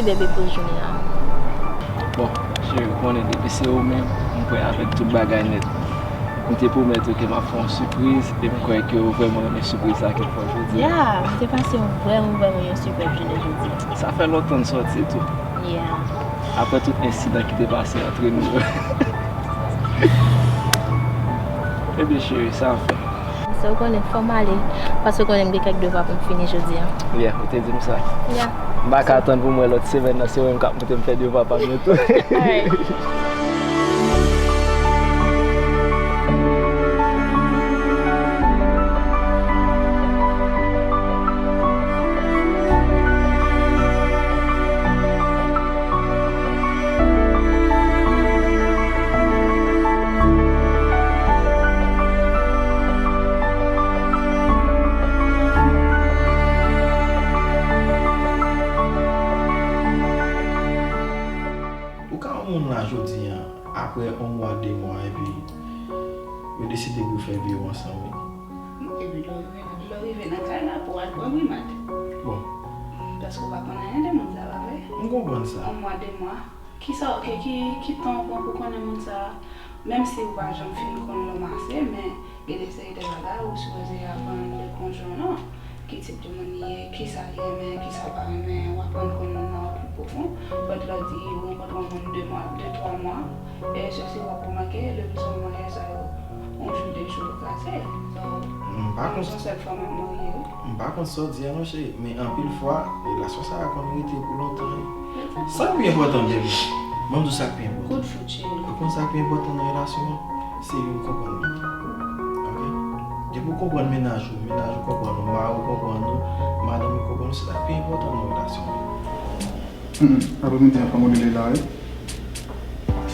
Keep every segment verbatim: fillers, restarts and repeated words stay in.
Bebe pou jounen an. Bon, cheri, ou konnen depi se ou menm, m prè avèk tout bagay nèt. M te pwomèt ou ke m ap fè yon sipriz, e m kwè ke ou vrèman renmen sipriz sa ke m fè w jodi a. Ya, m te pase yon vrèman, vrèman yon sipèb jounen jodi a. Sa fè lontan n sòti tou. Ya. Apre tout ensidan ki te pase antre nou yo. Ebyen, cheri, sa anfen. So, ou konnen, fò m ale, paske ou konnen m gen kèk devwa pou m fini jodi a. Yeah, ou te di m sa. Yeah. M pa ka tann pou m wè lòt semèn nan, se ou menm k ap montre m fè devwa pa m yo tou. Alright. Ou ka wè moun la jodi a, apre yon mwa, de mwa, epi yo deside pou fè vi yo ansanm, wi. Epi lè w rive, lè w rive nan kay la, pou w al pran brimad. Bon. Paske w pa konn anyen de moun sa, pa vre? M konprann sa. Yon mwa, de mwa. Kisa, ok, ki, ki tan w pran pou konnen moun sa a? Menm si w pa janm fin konn l ase, men gen de seri de bagay ou sipoze aprann de konjwen w lan. Ki tip de moun li ye, kisa li renmen, kisa l pa renmen, w aprann konn moun nan an pi pwofon. But lè w di ou rankontre yon moun de mwa, de, twa mwa, e se si w ap remake, le pli souvan maryaj sa yo, yon jou, de jou, yo kraze. So, m pa konn yon sèl fwa m ap marye, wi. M pa konn sa w di a non, cheri, men anpil fwa, relasyon sa a konn rete pou lontan, wi. Sa k pi enpòtan, baby? Ban m di w sa k pi enpòtan. Ou konn sa k pi enpòtan nan relasyon an? Se youn konprann lòt. Ok? Depi w konprann mennaj ou, mennaj ou konprann ou, mari w konprann ou, madanm ou konprann ou, se sa k pi enpòtan nan relasyon an. Hmm, aprè midi an, fò m rele la, wi.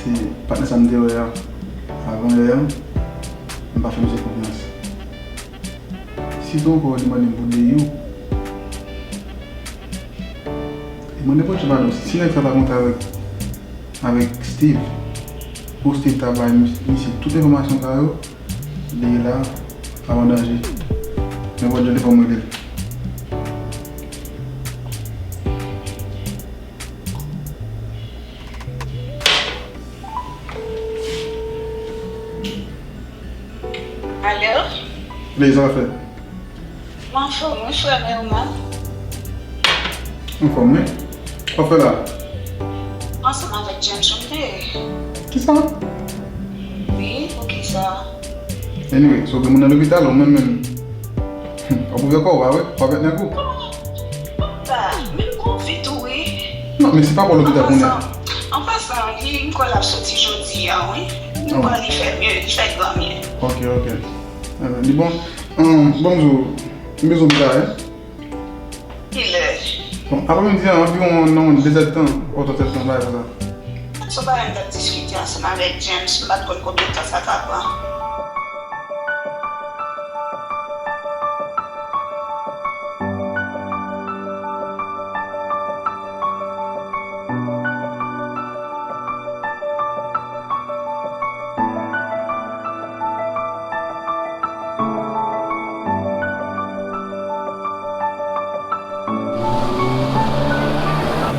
Se patnè sa m te wè a, avan yè a, m pa fè misye konfyans. Sitou ankò, li mande m pou deyou. E mande Bondye padon, si nèg sa pa kontre avèk, avèk Steve, pou Steve ta bay mis-, misye tout enfòmasyon sa yo, li la, ap an danje. Men Bondye te fè m rele l. Alo? Blaze, sa w ap fè? M anfòm, wi, frè m, e ou menm? Anfòm, wi. Sa w ap fè la? Ansanm avèk James, wi, m te. Kisa? Wi, poukisa? Anyway, so gen moun nan lopital, ou menm menm. Hmm, w ap ouvè kò w, pa vre? W ap met nèg ou? Kòman? Papa, men m gon vi tou, wi. Non, men se pa pou lopital kounye a. An pasan, an pasan, li, m kwè l ap soti jodi a, wi. M kwè li fè mye, li fè granmye. Ok, ok. Enben, li bon. Ahn, bon, m di w, m bezwen w pita, wi. Kilè? Bon, aprè midi an, anviwon nan de zè tan, otan sèt tan, bagay konsa. Se yon bagay m t ap diskite ansanm avèk James, m pa t konn konbyen tan sa ta pran.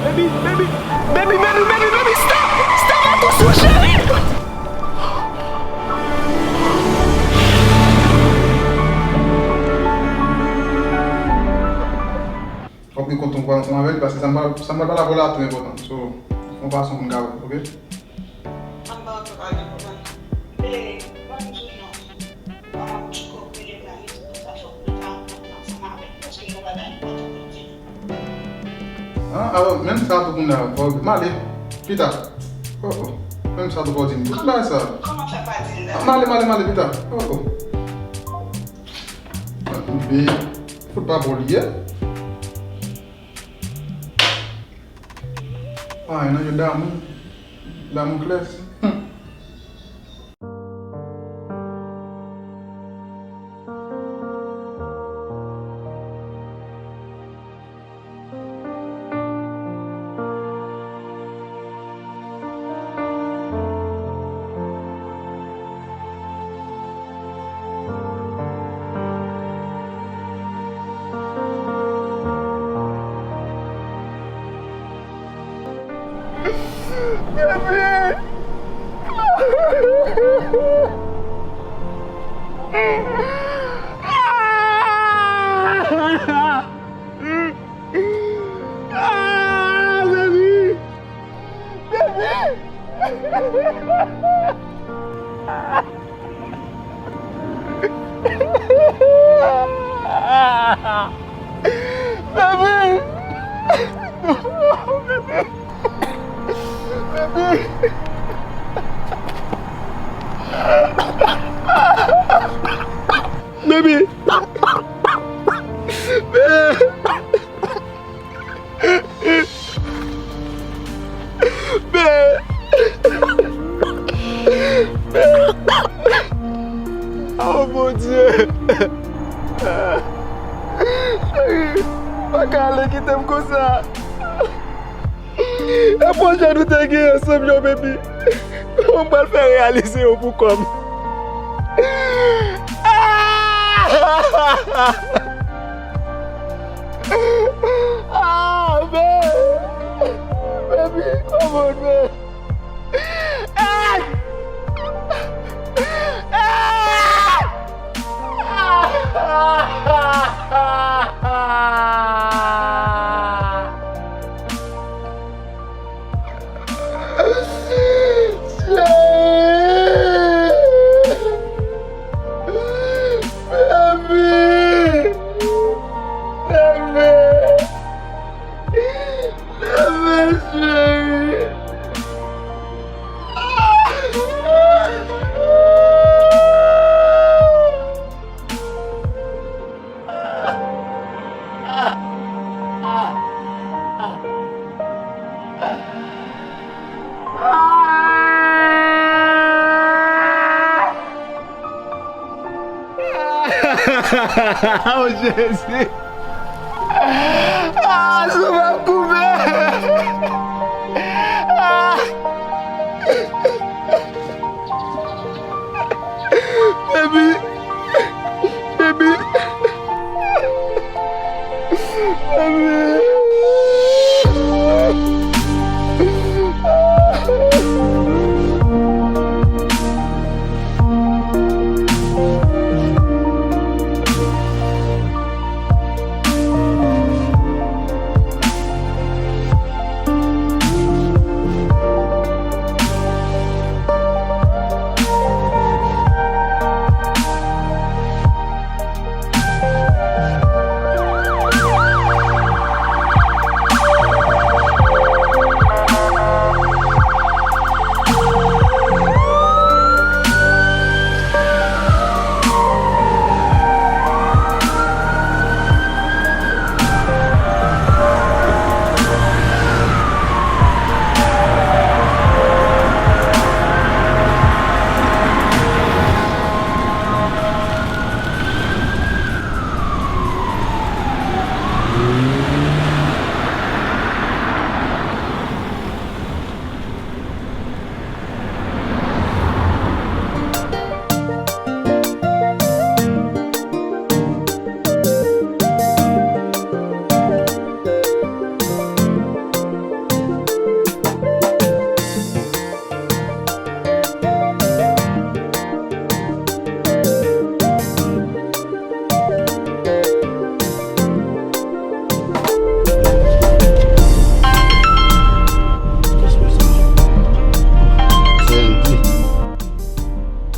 Baby, baby, baby, baby, baby, baby, stop! Stop, attention, chérie! Fòk gen kont ou pran ansanm avè l, paske sa m pral, sa m pral pale avè w la trè enpòtan. So, yon fason pou n ka wè, oke? An ba w pale pou mwen. Men, ban m di w non. Manman m tchouko rele m la, li di konsa fòk mwen ta rankontre ansanm avè l, paske gen yon bagay enpòtan pou l di m. Ah, alò, menm sa tou kounye a, fò m ale. Pita. Oh, oh. Menm sa tou fò w di m. Tout bagay sa. Kòman fè pa di l la? M ale, m ale, m ale, pita. Oh, oh. Bebe, fout pa bò li ye. Ah, nan yo Damou, Damouklès. Hmm. Baby! Ah, baby! Baby! Baby! Baby! Baby! Baby! Baby! Men, men, oh Bondye! Cheri, pa ka ale kite m konsa. E pwojè nou te gen ansanm yo, baby, kòman m pral fè reyalize yo pou kò m? Ah, baby! Baby, come on, man! Hey! Hey! Baby! Baby! Baby, cheri! Oh, Jezi! Ah, sou m ap koupe! Ah! Baby! Baby! Baby!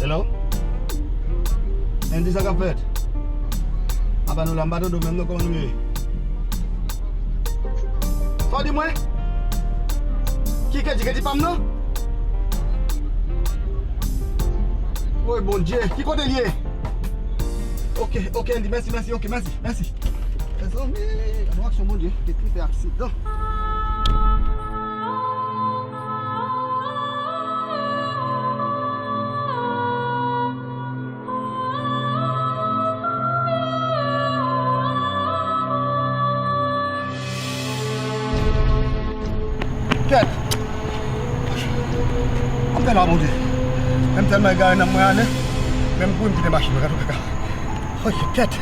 Hello? Andy, sa k ap fèt? Apa nou la, m pa tande w menm non, kòman nou ye? Sa w di mwen? Ki kredi, kredi pa m nan? Woy Bondye, ki kote l ye? Ok, ok, Andy, mèsi, mèsi, ok, mèsi, mèsi. Mezanmi, gade yon aksyon Bondye, te trete aksidan. Kèt! Sa m fè la, Bondye? Men m tèlman egare nan mwen ale, menm kouri m kite machin nan, gade yon kaka. Oye, kèt!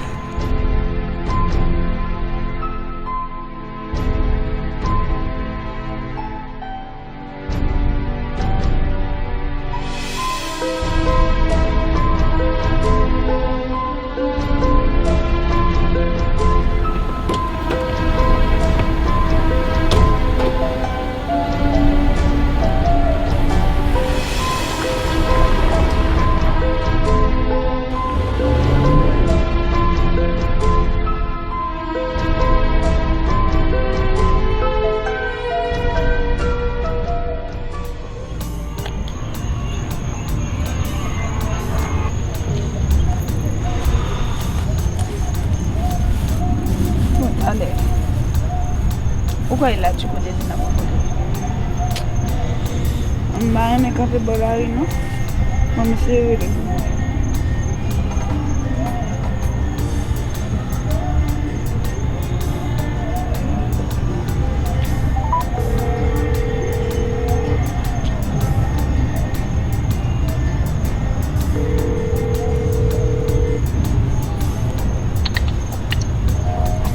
Ou kwè la Tchouko te di n ap rankontre? M pa renmen kanpe bò lari non. Bon, m eseye rele.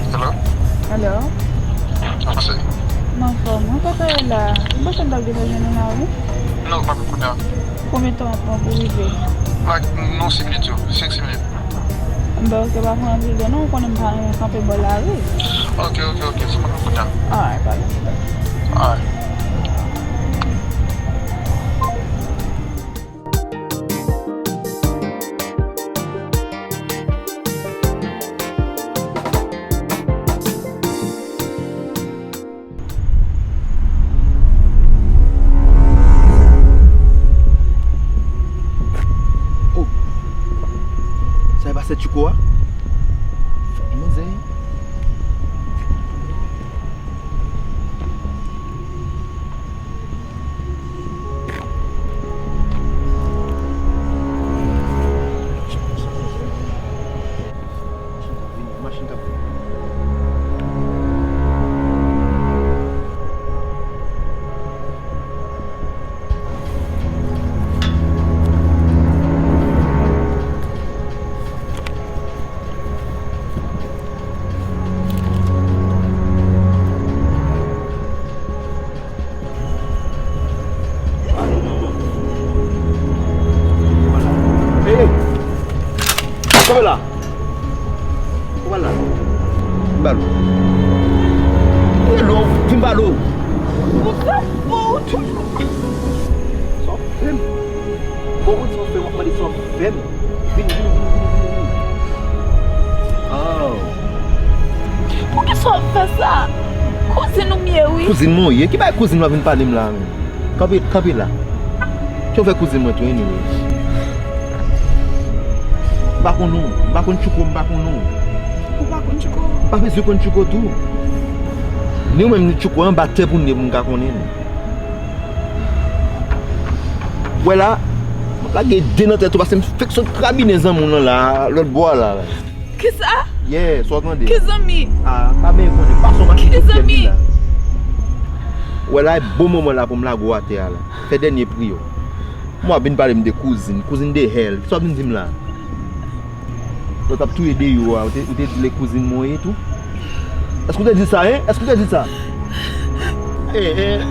Hello? Hello? Kòman se? M anfòm, mwen pa ta ye la. M panse m t ap gentan jwenn ou la, wi. Non, pa pou kounye a. Konbyen tan w ap pran pou w rive? Like, non, sis minit yo. Senk, sis minit. M pa, ok, pa pran anpil tan non, ou konnen m pa renmen kanpe bò lari. Ok, ok, ok, se pa pou kounye a. Alright, pa gen pwoblèm. Alright. Oh. Sa e pa sè Tchouko a? Fòk manzè ye. Machin k ap vini, machin k ap vini. Hey! Kanpe la! Ou pral la? M ba l ou. Ou rele w, di m ba l ou. Ou fè fò, ou toujou. Sa w fè m? Bon, ou di sa w fè m, w ap mande sa w fè m. Vini, vini, vini, vini, vini, vini. Oh. Poukisa w ap fè sa? Kouzin ou m ye, wi. Kouzin mwen w ye? Ki bagay kouzin w ap vin pale m la, menm? Kanpe, kanpe la. Sa w fè kouzin mwen tou, anyway? M pa konn ou. M pa konn Tchouko, m pa konn ou. Ou pa konn Tchouko? M pa bezwen konn Tchouko tou. Ni ou menm, ni Tchouko, anba tè pou n ye pou m ka konnen nou. Wè la, m ap lage de nan tèt ou, paske m fèk sot krabinen zanmi w lan la, lòt bò a la, la. Kisa? Yeah, sa w tande? Ki zanmi? Ah, pa byen konnen, pa son machin ki zanmi la. Wè la, e bon moman la pou m lage w atè a la. Fè dènye priyè w. Mwen w ap vin pale m de kouzin, kouzin de hell. Kisa w ap vin di m la? Lè w t ap touye Deyou a, ou te, ou te di l e kouzin mwen w ye tou? Èske w te di sa, en? Èske w te di sa? Eh, eh.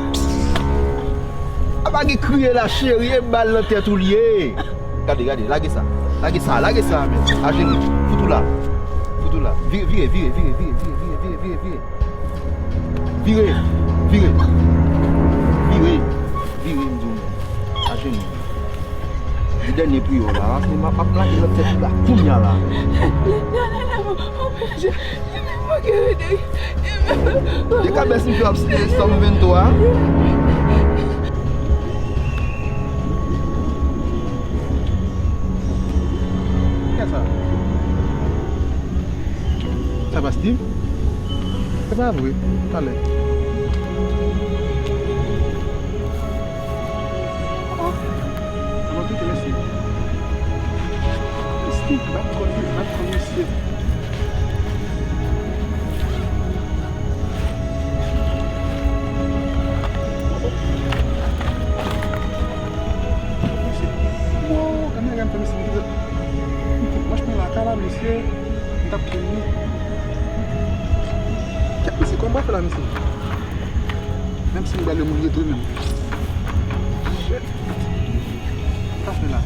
A pa gen kriye la, cheri, e bal nan tèt ou l ye. Gade, gade, lage sa. Lage sa, lage sa, men. Ajenou. Fout ou la. Fout ou la. Vire, vire, vire. Vire, vire, vire, vire, vire. Vire, vire. Vire, vire, m di w, men. Ajenou. Di dènye priyè w la, se m ap, ap lage nan tèt ou la, kounye a la. Letènèl, o Bondye, li menm mwen ki rete. Li ka bèse m fè ap site Sòm venntwa. Kisa? Sa pa Steve? Se pa vre. Talè. Oh, oh. Mwen kite mesye. Steve, bat kò l, bat kò l, mesye. Mesye. Wow, gade, gade, mesye, m kite. M fout manch mwen lakay la, mesye. M t ap kenbe. Kèt, mesye, kòman m pral fè la, mesye? Menm si m pral yo, m retounen menm. Shit. Sa fè la.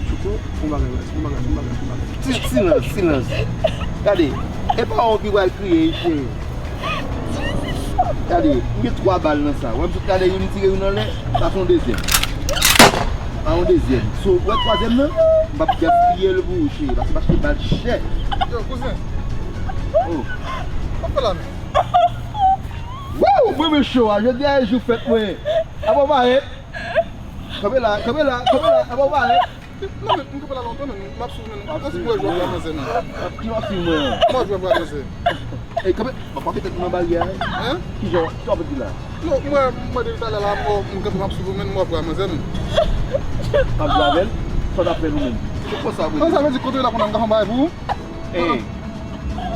Tchouko, fon bagay, fon bagay, fon bagay, fon bagay. Ti, silans, silans. Gade, e pa ou ki pral kriye, cheri. Gade, m gen twa bal nan sa. Wè, m sot gade youn, m tire youn anlè, sa se yon dezyèm. Sa yon dezyèm. So, wè twazyèm nan, m p ap gaspiye l pou ou, cheri, paske m achte bal chè. Yo, kouzen. Oh. Kòman w fè la menm? Wouw, mwen, mwen cho a, jodi a e jou fèt mwen. Apa w parèt? Kanpe la, kanpe la, kanpe la, apa w parèt? Non, men, m kanpe la lontan, men, m ap swiv, men, m ap swiv, m wè jwè bra manzè, men. Ki w ap swiv mwen an? M wè jwè bra manzè. Ey, kanpe, m ap frape tèt mwen nan baryè a, wi. Hein? Kijan, sa w ap di la? Non, m wè, m wè depi talè la, m wè, m kanpe, m ap swiv ou, men, m wè bra manzè, men. M ap jwe avè l, sa w t ap fè nou menm? Ki konsa, bro? Sa vle di kote w la kounye a, m ka fè yon bagay pou ou? Ey.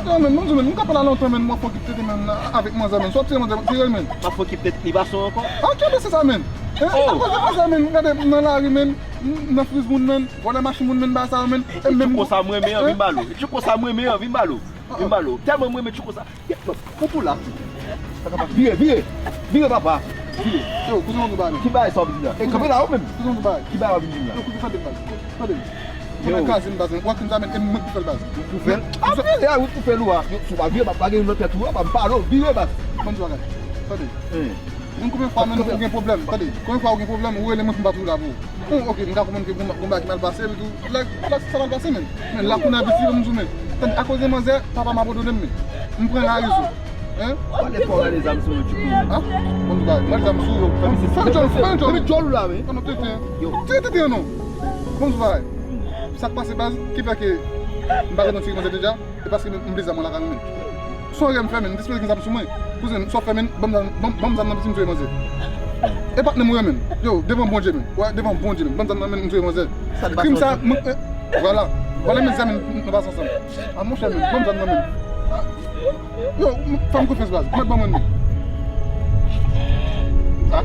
Non, men, m di w, men, m kanpe la lontan, men, m wè fò kite tete, men, avèk manzè, men. Sa w ap tire manzè, tire l, men. M ap fò kite tete, li pa son ankò? Ah, ki mesye sa, men? Hein? Oh. Akoz de manzè, men, gade, m nan lari, men. M nan friz moun, men, vòlè machin moun, men, bagay sa yo, men. E menm tchouko sa m renmen an, vin ba l ou. E tchouko sa m renmen an, vin ba l ou. Vin ba l ou. Tèlman m renmen tchouko sa. Pran kou la. Vire, vire. Vire, papa. Vire. Yo, kouzen, on nou ba, men. Ki bagay sa w ap di la? E kanpe la, ou menm. Kouzen, on nou ba. Ki bagay w ap di la? Yo, kouzen, tande, baz. Tande. Yo. Konnen kraze m, baz. Ou wè krim sa, men, e mwen ki fè l, baz. Ou fè l? A, vire, a, ou fè l, ou a. Yo, si w pa vire, m ap lage yon lòt tèt ou a, m ap pale w. Vire, baz. Ban m di w bagay. Tande. Hein. Mwen konbyen fwa menm ou gen pwoblèm, tande, konbyen fwa ou gen pwoblèm, ou rele mwen pou m pa toujou la pou ou. Bon, ok, m ka konprann ke gon ba-, gon bagay ki mal pase, epi tou, la, la, sa mal pase, men. Men la kounye a viti, m di w, men. Tande, akoz de manzè, papa m abandone m, men. M pran lari sou. Hein? Pale fò, gade zam sou yo, tchouko. Ah? Bon, m di bagay, mwen zam sou yo. Fè yon djòl, fè yon djòl. Fè yon djòl la, men. Fè yon tete. Yo. Tire tete, non. Bon, m di bagay. Sa k pase, baz, ki fè ke m pa gen nan tire manzè deja? E paske m, m vle zam nan lakay mwen, men. Son rèv m fè, men, m te espere gen zam sou mwen. Kouzen, sa w fè, men, ban m zam, ban m, ban m zam nan piti m touye manzè. E patnè m ou ye, men. Yo, devan Bondye, men. Wè, devan Bondye, men. Ban m zam nan, men, m touye manzè. Krim sa, mwen, eh, vwala. Vwala, men, zam, men, nou pase ansanm. A, monchè, men, ban m zam nan, men. Yo, m, fè m konfyans, baz. Mèt ban mwen, men. Ah,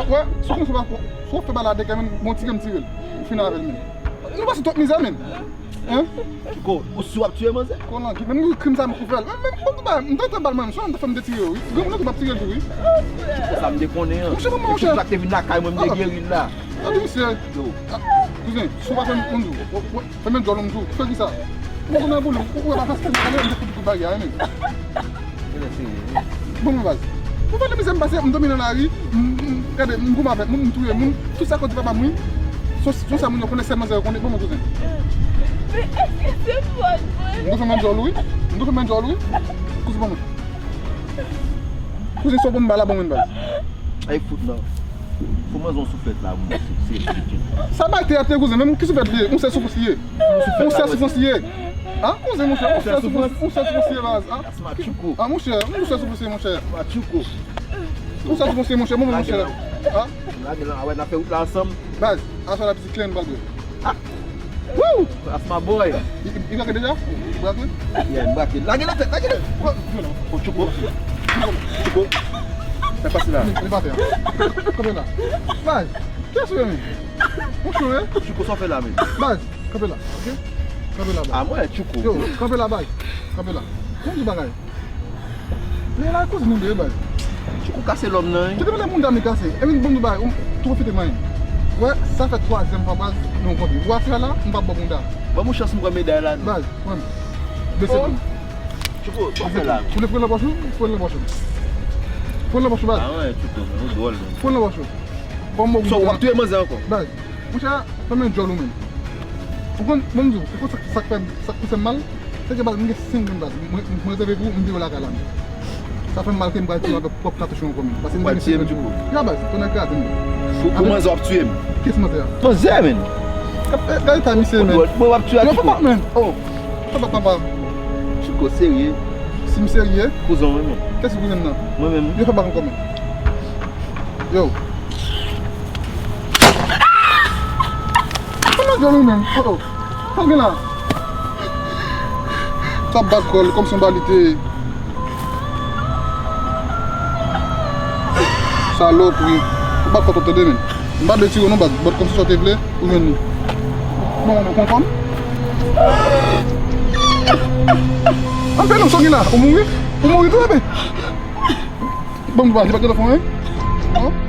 wè, si w konn se pa, si w fè balade, men, bon, tire m, tire l. Ou fin avè l, men. Nou pase twòp mizè, men. Hein? Tchouko, ou si w ap tiye manzè? Konan ki, menm krim sa m kou fè l. Menm, menm, bon, ba, m te antre bal mwen, m te fè m te tire, wi. Granmoun nan tou m ap tire l tou, wi. Tchouko, sa m te konnen an. Monchè, kòman, monchè? Epi sa k te vin lakay mwen, m te geri l la. Tande, mesye. Yo. Ah, kouzen, si w pa fè m, m di w. Fè men djòl ou, m di w. Fè kisa? Ou konnen boule, ou wè pa fasil, ale, m te fout kou bagay a, men. Genlè serye, wi. Bon, men baz. Ou pa nan mizè m pase, m dòmi nan lari, m, m, gade, m goumen avèk moun, m touye moun, tout sa kote papa m, wi. Se, se sa moun yo konnen, sèl manzè yo konnen, bon, men kouzen. Men èske se fòt mwen? M te fè men djòl, wi. M te fè men djòl, wi. Kouzen, bon, men. Kouzen, se yon bon bal la, bon, men baz. Ay, fout non. Fò manzè yon souflèt la, moun, se, se, se, se. Sa bay teyat, kouzen, menm ki souflèt li ye? Yon sèl souflans li ye. Yon sèl souflans li ye. Ah, kouzen, monchè, yon sèl souflans, yon sèl souflans li ye, baz. Ah, ah, monchè, yon sèl souflans li ye, monchè. Yon sèl souflans li ye, monchè, bon, monchè. Ah. Lage la, a wè, n ap fè wout la ansanm. Baz, aswè la, piti klè, n pral bwè. Ah. Woo! That's my boy. Li, li, li brake deja? Li brake? Yeah, m brake. Lage nan tèt, lage nan tèt. Oh, tchouko. Tchouko. Fè pase la. Li, li pa fè. Kanpe la. Baz, kiyès ou ye, men? Monchè, wi. Tchouko, sa w fè la, men? Baz, kanpe la, ok? Kanpe la, baz. Ah, mwen, tchouko. Yo, kanpe la, baz. Kanpe la. Bon, di bagay. Lè la koze nou de baz. Tchouko kase lòm nan, wi. Kite mwen moun dam li kase. Epi bon nou bay, ou tou pwofite mwen. Wè, sa fè twazyèm fwa baz nou kontre. Ou wè afè la, m p ap ba w moun dam. Ban mwen chans m pran meday la non. Baz, mwen. Bese pou mwen. Tchouko, sa w fè la? Ou vle fouye nan pòch ou? Fouye nan pòch ou. Fouye nan pòch ou baz. Ah wè, Tchouko, men ou dwòl menm. Fouye nan pòch ou. Ban mwen moun dam. So, w ap touye manzè ankò? Baz. Monchè, fè men djòl ou menm. Ou konn, mwen m di w, ou konn sa, sa k fè, sa k fè m mal? Se ke baz, mwen gen senk grenn baz. Mwen, mwen rezève pou ou, m vire lakay la menm. Sa fè m mal ke m pral tiye avèk pwòp katouch ou ankò menm. Paske m gen senk grenn baz. Ya baz, konnen kraze m. Pou, pou manzè w ap tiye m. Kiyès manzè a? Manzè, menm. Gade, gade eta misye, menm. Mwen w ap tiye a Tchouko. Yo, fè bak, menm. Oh. Fè bak, papa. Tchouko, serye. Si m serye. Kouzen w, menm. Kiyès kouzen m nan? Mwen menm. Yo, fè bak ankò, menm. Yo. Kòman jwenn ou menm? Oh, oh. Sa w gen la? Sa bat kò l kòmsi yon balite. Salopri. Ou bat kò twòp tande menm. M pa dwe tire w non baz. Bat kòmsi sa w te vle, ou jwenn li. Bon, ou konprann? Anpil non, sa w gen la? Ou mouri? Ou mouri tou, bebe? Bon, m di w pa, li pa t gen lòt fwa, hein? Non?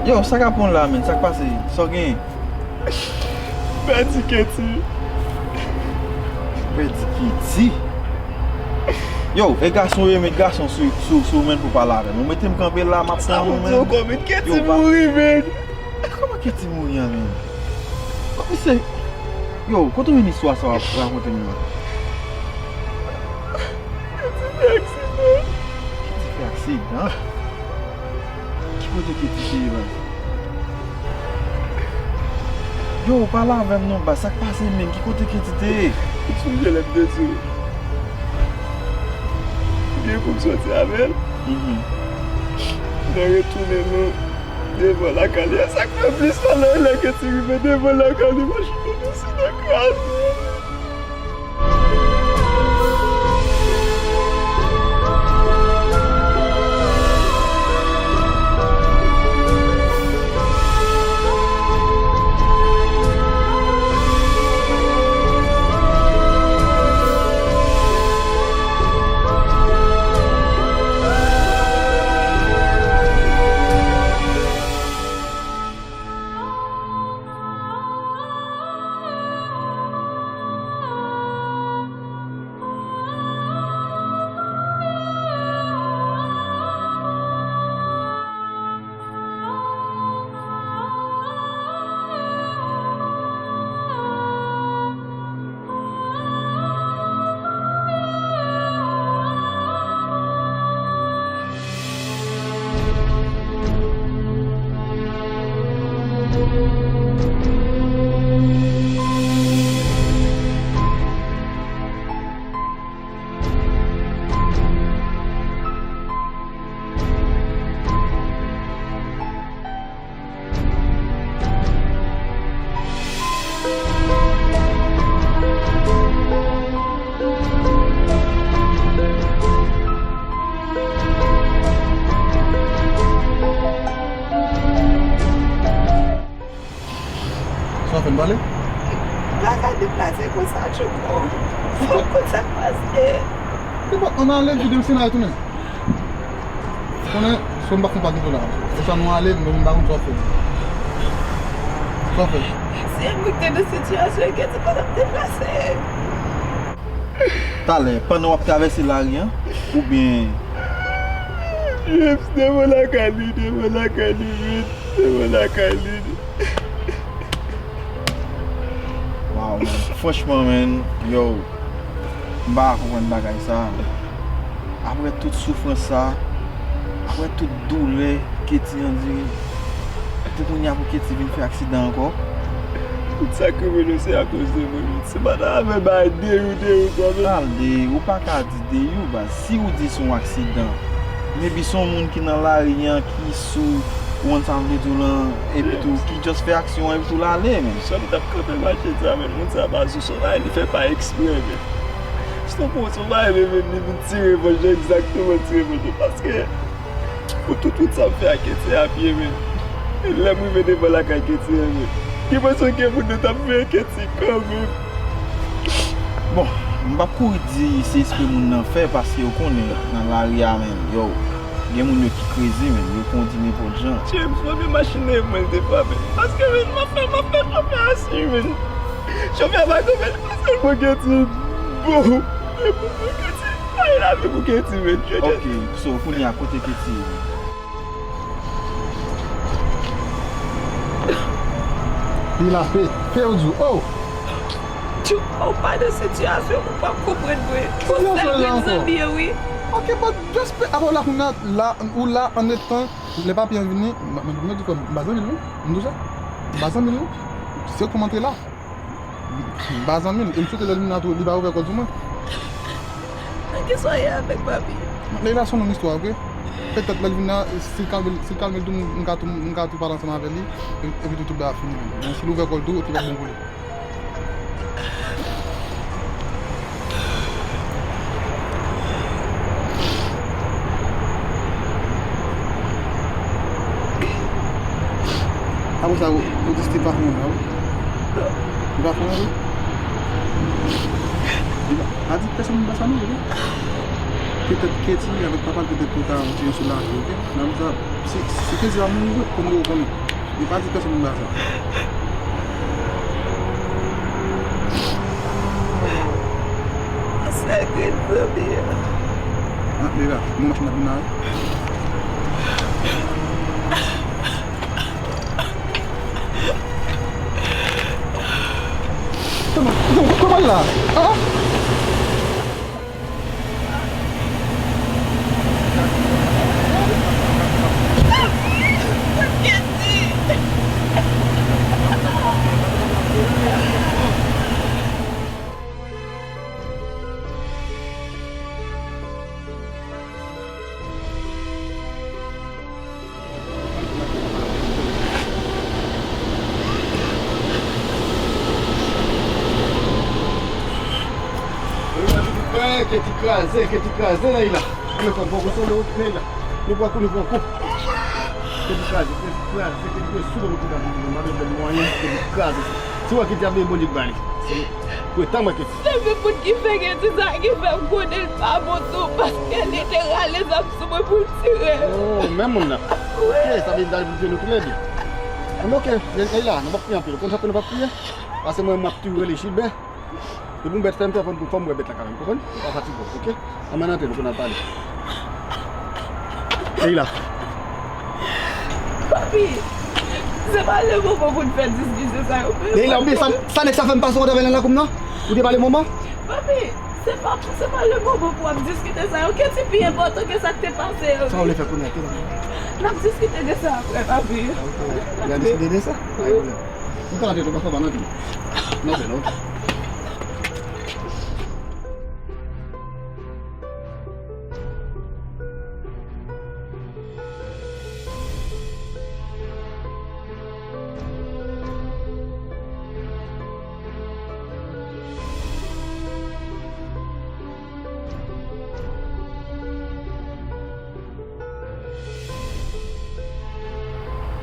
Yo, sa k ap pran w la, menn? Sa k pase? Sa w genyen? Pèdi Keti. Pèdi Keti? Yo, e gason yo, met gason sou, sou, sou, menn, pou pale avè m. Ou mete m kanpe la, m ap tann ou, menn. Sa pou di w, menn? Keti mouri, menn. Kòman Keti mouri an, menn? Kòman se, yo, kote w jwenn istwa sa w ap rakonte m nan? Keti fè aksidan. Keti fè aksidan? Ki kote Keti te ye, baz? Yo, pale avè m non, baz. Sa k pase, menn? Ki kote Keti te ye? Ou sonje lè m te di w gen pou m soti avè l? Mhm. Nan retounen nou devan lakay li. E sa k fè plis malè, lè Keti rive devan lakay li, machin nan sot kraze. Sa w fè n pale? M pa ka deplase konsa, Tchouko. Fò w konn sa k pase. Se pa, ann ale, vide m, se la tounen. Konnen, so m pa konn pa gen la. Se sa nou ale, men m pa konn sa w fè. Sa w fè? Si m te nan sitiyasyon, gen ti kote m deplase. Talè, pandan w ap travèse lari an, oubyen... Jeps, devan lakay li, devan lakay li, vit, devan lakay li. Waw, man. Franchman, man, yo, m pa ka konprann bagay sa. Apre tout soufrans sa, apre tout doulè Keti andire, pou kounye a pou Keti vin fè aksidan ankò. Tout sa k rive nou se akoz de mwen, men se pa ta avè bay deyou, deyou, sa, men. Al deyou, ou pa ka di deyou, baz. Si ou di se yon aksidan, maybe se yon moun ki nan lari an, ki sou, ou konn sa m vle di w lan, epi tou, ki just fè aksyon an, epi tou l ale, men. Sa m t ap kanpe mache sa, men moun sa, baz, ou se yon bagay li fè pa eksprè, men. Se tankou se yon bagay li vin, li vin tire revanj, egzakteman tire revanj, paske pou tout wout sa m fè a Keti a pye, men. E lè m rive devan lakay Keti a, men. Gen enpresyon gen moun nan t ap veye Keti kanmenm. Bon, m p ap kouri di se espre moun nan fè, paske ou konnen, nan lari a, men, yo, gen moun yo ki krezi, men, yo kondi nenpòt jan. James, mwen men machin nan e mwen l te frape. Paske, men, m ap fè, m ap fè chofè a swi, men. Chofè a pa konprann, paske l pran Keti. Bon, e pou mwen Keti. Ay, lavi pou Keti, men. Ok, so, kounye a, kote Keti ye? Li la, pe, pe ou di, oh! Tchouko, ou pa nan sitiyasyon pou w p ap konprann mwen. Ou sèl grenn zanmi an, wi. Ok, but just pe, apa w la kounye a, la, ou la, andetan, lè papye an vini, m, m, m di frè m, m pa zanmi l, wi. M di w sa. M pa zanmi l, wi. Se ou k antre la. M pa zanmi l, e m swete lè l vin la tou, li pa ouvè kò l sou mwen. Nan ki sa w ye avèk papi? Lè la se yon long istwa, ok? Petèt lè l vin la, si l kalme, si l kalme l tou, m ka tou, m ka tou pale ansanm avè li, e, epi tou tout bagay ap fini menm. Men si l ouvè kò l tou, li p ap bon pou li. Apre sa, ou, ou di Steve pa fè anyen, wi. Li pa fè anyen, wi. Li pa, pa di pèsonn li pa sa non, wi. Petèt Keti avèk papa l, petèt pou ta retire sou lavi, ok? Men apre sa, Se, se Kenzi a mouri vre, kòm ou konnen. Li pa di pèsonn bagay sa. Sa grenn zanmi an. Ah, Leila, bon machin ap vin la, wi. Kòman, kòman, kòman l la? Ah? Keti kraze, Keti kraze, Leila. Koule fò, fò, fò, Leila. Nou pran kou, nou pran kou. Keti kraze, Keti kraze, Keti kraze, sou lòt kote, mwen menm bèl mwayen, Keti kraze. Si w wè Keti ap veye, Bondye k ba li. Se pou etan mwen Keti. Se menm moun ki fè Keti sa, ki fè m konnen l pa bon tou, paske li te rale zam sou mwen pou l tire m. Oh, menm moun nan. Wi. Ok, sa vle di l pou l tire nou toulède. Anben, ok, Leila, nou p ap kriye anpil. Ou konn sa fè nou p ap kriye? Paske mwen, m ap toujou rele Gilbert. Depi yon bèt fè m fè, fò m, fò m wè bèt la kanmenm, konprann? Ou pa fatige w, ok? Ann antre, nou konn al pale. Leila. Papi, se pa le moman pou n fè diskisyon sa yo. Leila, oubyen sa, sa nèg sa fè m pase w atravè nan lakou m nan? Ou te pale moman? Papi, se pa, se pa le moman pou w ap diskite sa yo. Keti pi enpòtan ke sa k te pase yo. Sa w vle fè kounye a, ki sa? N ap diskite de sa apre, papi. Ok. N ap diskite de sa? Pa gen pwoblèm. Ou ka antre tou, papa, pa nan tou. N ap fè, non?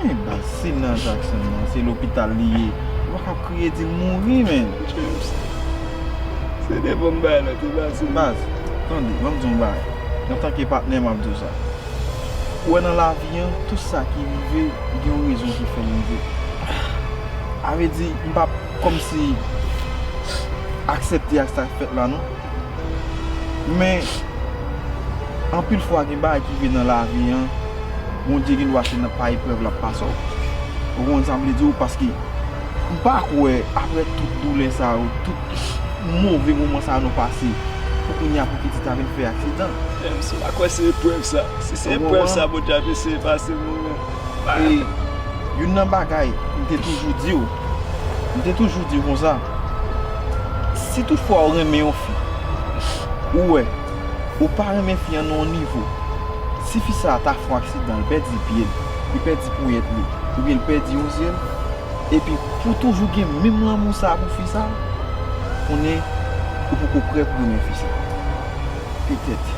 Men baz, si l nan Jackson nan, se lopital li ye. Ou pa ka ap kriye di l mouri, men. James, se devan m bay la, te baz. Baz, tande, ban m di w yon bagay. Antanke patnè, m ap di w sa. Ou wè nan lavi an, tout sa ki rive, gen yon rezon ki fè l rive. A vle di, m p ap kòmsi aksepte ak sa k fèt la, non. Men, anpil fwa, gen bagay ki rive nan lavi an, Bondye gen dwa se nan pa eprèv l ap pase w. Ou konprann sa m vle di w? Paske m pa kwè, apre tout doulè sa yo, tout move moman sa yo nou pase, pou kounye a pou Keti ta vin fè aksidan. James, m pa kwè se eprèv sa. Si se eprèv sa Bondye ap eseye pase nou, men. E youn nan bagay m te toujou di w, m te toujou di w konsa, si toutfwa w renmen yon fi, ou wè, ou pa renmen fi an nan yon nivo, si fi sa a ta fè yon aksidan, l pèdi pye l, li pèdi ponyèt li, oubyen l pèdi yon zye l, epi pou toujou gen menm lanmou sa a pou fi sa a, konnen ou poko prè pou renmen fi sa a. Petèt.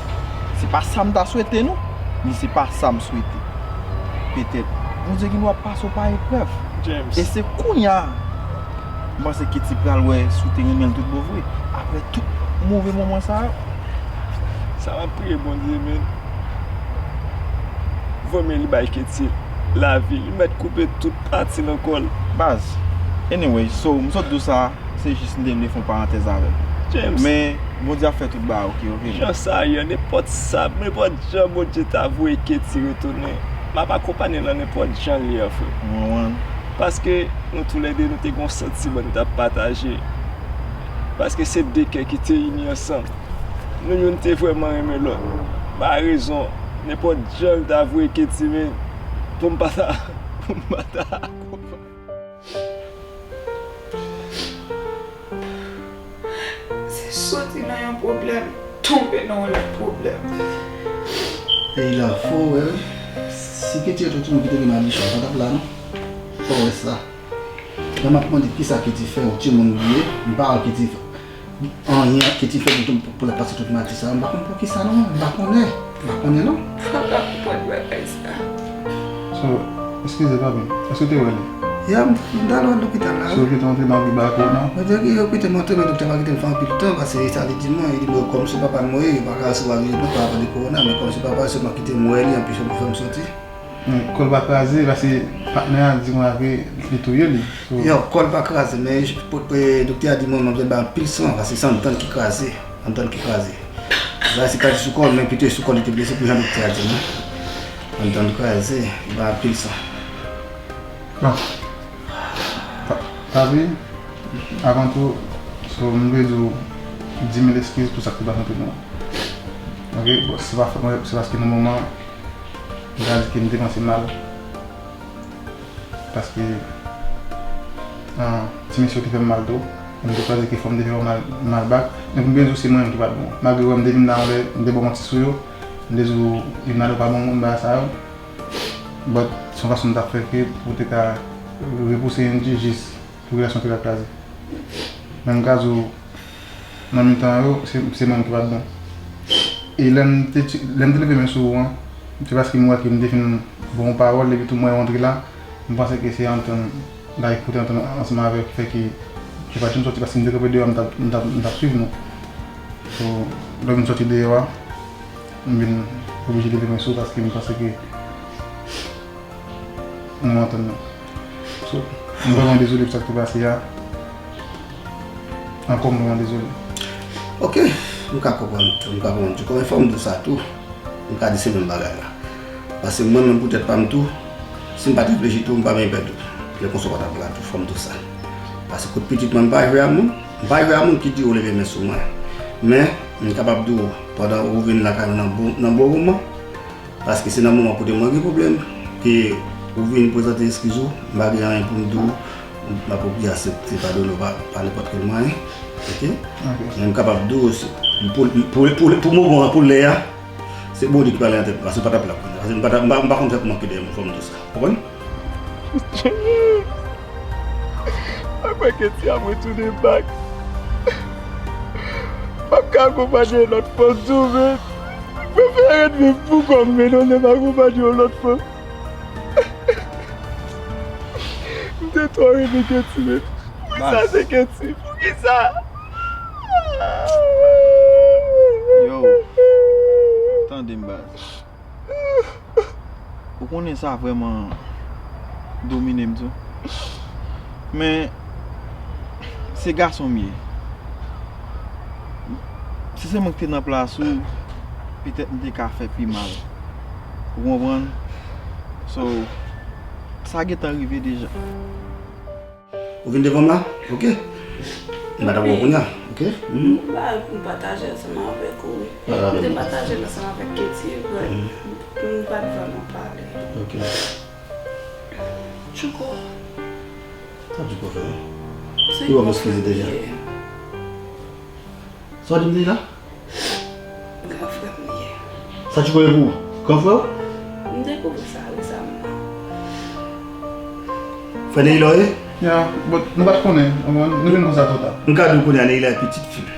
Se pa sa m ta swete, non, men se pa sa m swete. Petèt. Bondye gen dwa pase w pa eprèv. James. E se kounye a, m panse Keti pral wè si w te renmen l tout bon vre. Apre tout move moman sa yo. Sa m ap priye Bondye, men. Vòmye li bay Keti lavi. Li mèt koupe tout pati nan kò l. Baz. Anyway, so, m sot di w sa. Se jis m te vle fè yon parantèz avè l. James. Men, Bondye ap fè tout bagay, ok, ok, men. Jan sa ye, nenpòt sa, nenpòt jan Bondye ta voye Keti retounen, m ap akonpanye l nan nenpòt jan l ye a, frè. Mwen, mwen. Paske nou toulède, nou te gen yon santiman nou t ap pataje. Paske se de kè ki te ini ansanm. Nou youn te vrèman renmen lòt. Pa rezon, nenpòt jan l ta voye Keti, men, pou m pa ta, pou m pa ta akonpanye. Se soti nan yon pwoblèm, tonbe nan yon lòt pwoblèm. Leila, fò w wè, wi. Si Keti te yon timoun ki te gen madichon, l pa t ap la, non. Fò w wè sa. Lè m ap mande kisa Keti fè, yon timoun li ye, m pa wè Keti fè. Anyen Keti fè pou, pou, pou l ap pase tout madi sa. M pa konn poukisa non, m pa konnen. M pa konnen non. M pa ka konprann bagay sa. So, eskize papi, èske w te wè li? Ya, m, m t al wè l lopital la. So, kite w antre nan pi bako non? Mwen te ki yo kite m antre, men doktè pa kite m fè anpil tan, paske sa li di mwen, li di mwen kòm se papa m mwen ye, yo pa ka resevwa vizit non pa rapò de kowona, men kòm se papa, se mwen kite m wè li, anpi se mwen fè m soti. Men kò l pa kraze, paske patnè a di konsa ke li touye li. So, yo, kò l pa kraze, men j- po- e, doktè a di mwen, manmzèl bay anpil san, paske se anndan l ki kraze. Anndan l ki kraze. Sa se pa sou kò l, men pito sou kò l li te blese, pou jan doktè a di mwen. Anndan l kraze, li bay anpil san. Bon. Pa- Papi, avan tou, so, m vle di w di mil eskiz pou sa k te pase ant nou an. Ok, bon, se pa fòt mwen, se paske nan moman, m ka di ke m te panse mal. Paske, ah, ti mesye yo te fè m mal tou. E m te panse ke fò m te fè yo mal, mal back. Men pou m byen di w, se mwen menm ki pa t bon. Malgre w wè m te vin la yon lè, m te ba w manti sou yo. M te di w, Leonardo pa bon moun, bagay sa yo. But, se yon fason m t ap fè ke pou te ka repouse Angie jis pou relasyon te ka kraze. Men m ka di w, nan mitan yo, se, se mwen ki pa t bon. E lè m te, lè m te leve men sou ou an, se paske m wè ke m te fin ba w pawòl, epi tou m wè w antre la, m panse ke se antann, like, pou te antann ansanm avè w ki fè ke, ke pa t janm sòti, paske m te kanpe deyò, m t ap, m t ap, m t ap swiv nou. So, lè w vin sòti deyò a, m vin oblije leve men sou ou, paske m panse ke nou antann nou. So, m vrèman dezole pou sa k te pase a. Ankò, m vrèman dezole. Ok, m ka konprann tou, m ka konprann tou. Kòman fò m di w sa tou? M ka di se menm bagay la. Paske mwen menm pou tèt pa m tou, si m pa t reflechi tou, m pa menm pèdi w. Lè konsa w pa t ap la tou, fò m di w sa. Paske kout pitit mwen, m pa jwe a moun. M pa jwe a moun ki di w leve men sou mwen. Men, m kapab di w, pandan ou vin lakay mwen nan bon, nan bon moman, paske se nan moman kote mwen gen pwoblèm, ke ou vin prezante eskiz ou, m pa gen anyen pou m di w, m ap oblije aksepte padone w pa, pa nenpòt kèl mwayen. Ok? Ok. Men m kapab di w, se, pou, pou, pou, pou moman an, pou lè a, se Bondye ki pale nan tèt mwen, paske m pa t ap la kounye a. Paske m pa t ap, m pa, m pa konn sa k manke dèyè m, fò m di w sa. Konprann? Apre Ketty ap retounen back, m ap ka akonpanye yon lòt fanm tou, men mwen fè rèd viv pou kò m, men non, lè m akonpanye yon lòt fanm. M te twò renmen Ketty, men poukisa se Ketty? Poukisa? Yo, tande m, baz. Ou konnen sa vrèman domine m tou. Men, se gason m ye. Si se mwen ki te nan plas ou, petèt m te ka fè pi mal. Ou konprann? So, sa gentan rive deja. Ou vin devan m la? Ok. M pa t ap wè w kounye a, ok? Mhm. M pa, m pataje ansanm avèk ou, wi. M te pataje l ansanm avèk Ketty, but m pa t vrèman pale. Ok. Djouko. Sa Djouko fè? Se yon bon frè m li ye. Sa w di m te la? Gran frè m li ye. Sa Djouko ye pou ou? Gran frè w? M dekouvri sa resaman. Frè Neila w ye? Ya, but nou pa t konnen, ou konprann? Nou vin konn sa twò ta. M ka di w kounye a Neila e pitit fi m.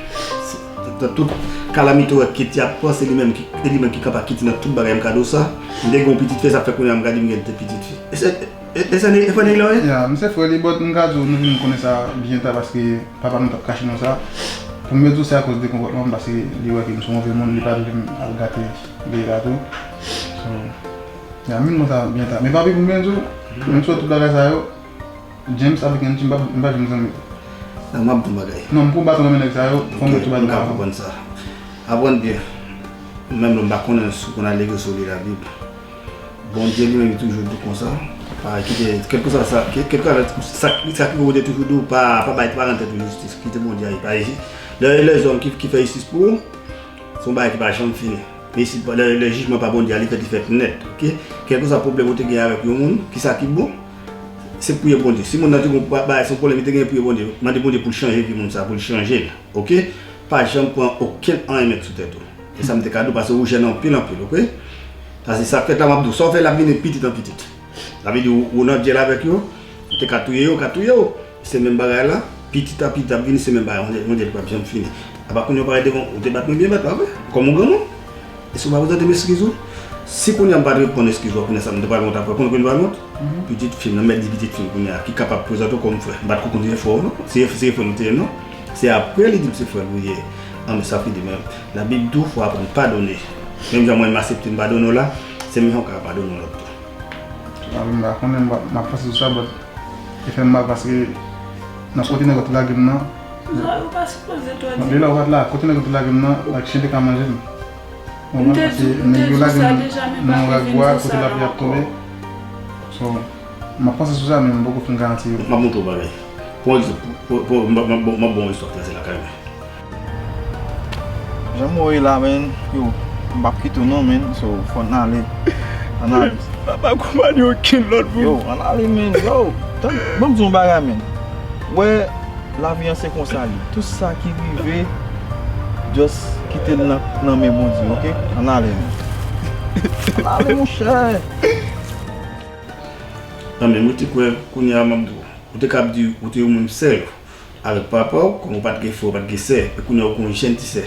Se, nan tout kalamite w wè Ketty ap pran, se li menm ki, se li menm ki kanpe ak Ketty nan tout bagay, m ka di w sa. M te gen yon pitit fi, sa fè kounye a m ka di m gen de pitit fi. E se, e, e se, e frè Neila w ye? Ya, m se frè li, but m ka di w, nou vin konnen sa byen ta paske papa nou t ap kache nou sa. Pou m byen di w, se akoz de konpòtman m, paske li wè ke m se yon move moun, li pa t vle m al gate Leila tou. So, ya, m vin konn sa byen ta. Men papi, pou m byen di w, menm si w wè tout bagay sa yo, James avèk Angie, m pa, m pa janm zanmi. Non, m ap di w yon bagay. Non, m pou w baton nan men nèg sa yo, fò m wè tou bagay. Ok, m ka konprann sa. Aprann byen. Menm lè m pa konnen si w konn al legliz ou li Labib. Bondye li menm li toujou di w konsa, pa kite, kèlkeswa sa, kè- kèlkeswa sa, sa, sa ki pou te toujou di w, pa, pa bay, pa rann tèt ou jistis, kite Bondye ale, pa jistis. Lè, lèzòm ki, ki fè jistis pou ou, se yon bagay ki pa janm fini. Men si lè, lè jijman pa Bondye a, li fèt, li fèt nèt, ok? Kèlkeswa pwoblèm ou te gen avèk yon moun, kisa ki bon? Se priye Bondye. Si moun nan te gen yon ba- bagay, se yon pwoblèm, li te gen priye Bondye. Mande Bondye pou l chanje vi moun sa, pou l chanje l, ok? Pa janm pran okenn anyen met sou tèt ou. E sa m te ka di w, paske ou jèn anpil, anpil, ok? Paske sa k fèt la, m ap di w, sa w fè l ap vini pitit an pitit. Sa vle di, ou, ou nan dyèl avèk yo, ou te ka touye yo, ou ka touye yo. Se menm bagay la, pitit an pitit ap vini, se menm bagay, yon dyèl, yon dyèl ki p ap janm fini. Apa kounye a w parèt devan, ou te bat mwen byen bat, pa vre? Kòm yon granmoun. E si w pa prezante m eskiz ou? Si kounye a m pa t reponn eskiz ou, kounye a sa m te pral wont apre, konnen kounye m pral wont? Pitit fi m nan, m mèt di pitit fi m kounye a, ki kapab prezante w kòm frè. M pa t ko konn se frè w, non. Se, se frè nou te ye, non. Se apre li di m se frè l ou ye. An, men sa fini menm. Labib di w fò aprann padone. Menm jan mwen m aksepte m padone w la, se menm jan w ka padone yon lòt tou. Papi, m pa konnen, m pa, m ap panse sou sa, but li fè m mal paske nan kote nèg yo te lage m nan, Non, ou pa sipoze twò bon, di. Lila, ou pa t la, kote nèg yo te lage m nan, like, chen te ka manje m. Ou M te konprann? Paske di, m te nèg yo di lage sa m deja, men pa nan yon vin ragwa di kote sa lapli ap ankò. Tonbe. So, m ap panse sou sa, men m poko fin garanti yo. M ap montre w bagay. Pran egzanp, pran- pran- m ap m ap- m ap ba w yon istwa k pase lakay mwen. Jan m wè w ye la, men, yo, m p ap kite w non, men, so, fò n ale. Ann ale. Papa konprann okenn lòt moun. Yo, ann ale, men, yo. Tann, ban m di w yon bagay, men. Wè, lavi an se konsa li. Tout sa ki rive, just kite l nan, nan men Bondye, oke? Ann ale, men. Ann ale, monchè. Non, men mwen te kwè, kounye a, m ap di w, ou te kab di, ou te yon moun sèl avèk papa w, kòm ou pa t gen frè, ou pa t gen sè, e kounye a ou gen yon jèn ti sè.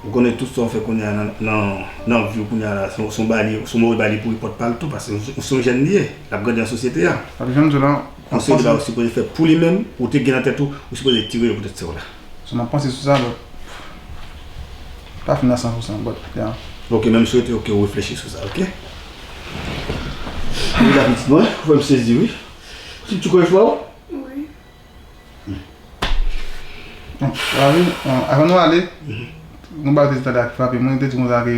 Ou konnen tout sa w fè kounye a nan, nan, nan vi w kounye a la, se yon- se yon bagay li, se yon move bagay li pou li pòt pa l tou, paske se yon- se yon jèn li ye, l ap grandi nan sosyete a. Papi, jan m di w la, Yon seri de bagay ou sipoze fè pou li menm, ou te gen nan tèt ou, ou sipoze tire yo poutèt sè w la. So, m ap panse sou sa, but pa fin a san pou san, but, yeah. Ok, men m swete ke w reflechi sou sa, ok? Wi, la pitit mwen, ou fè m sezi, wi. Ti ti kòrèk fwa w? Wi. Bon, papi, bon, avan nou ale, yon bagay te di tande ak frape mwen, te di konsa ke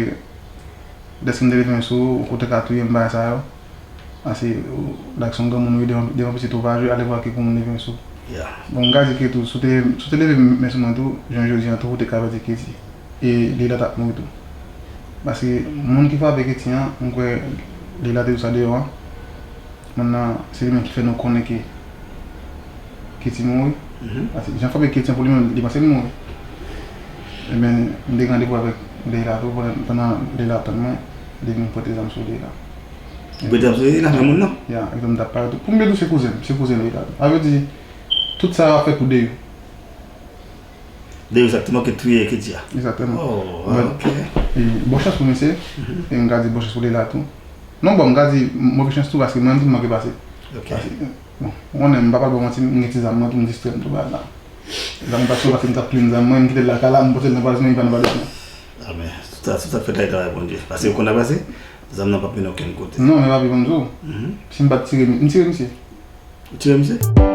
dèske m te leve men sou ou, ou te ka touye m, bagay sa yo. Paske, ou, like, se yon granmoun ou ye, devan, devan pitit ou pa jwe, ale vwa ke granmoun leve men sou ou. Yeah. Bon, m ka di ke tou, si w te, si w te leve men sou mwen tou, jan jodi an tou, ou te ka pèdi Keti. E Leila t ap mouri tou. Paske moun ki frape Keti an, m kwè Leila te di sa deyò an. Moun nan, se li menm ki fè nou konnen ke Keti mouri. Paske jan frape Keti an pou li menm, li panse li mouri. Ebyen, m te gen randevou avèk Leila tou, pandan, pandan Leila ap tann mwen, li vin pote zam sou Leila. Ou pote zam sou Leila, men moun nan? Ya, e m t ap pale tou. Pou m byen di w, se kouzen m, se kouzen Leila tou. Sa vle di, tout sa yo ap fèt pou Deyou. Deyou egzakteman ke touye Keti a. Egzakteman. Oh, But, ok. E, bon chans pou misye, e m ka di bon chans pou Leila tou. Non, bon, m ka di move chans tou, paske mwen menm tou m manke pase. Ok. Paske, bon, ou konnen, m pa pral ba w manti, m gen ti zam mwen tou, m distrè m tou bagay la. Zam mwen pa sou, paske m t ap clean zam mwen, m kite l lakay la, m pote l nan valiz mwen, li pa nan valiz mwen. Ah, men, tout sa, tout sa k fèt la, e travay Bondye. Paske ou konn sa k pase, zam nan p ap mennen okenn kote. Non, men papi, ban m di w, si m pa t tire, m tire misye. Ou tire misye?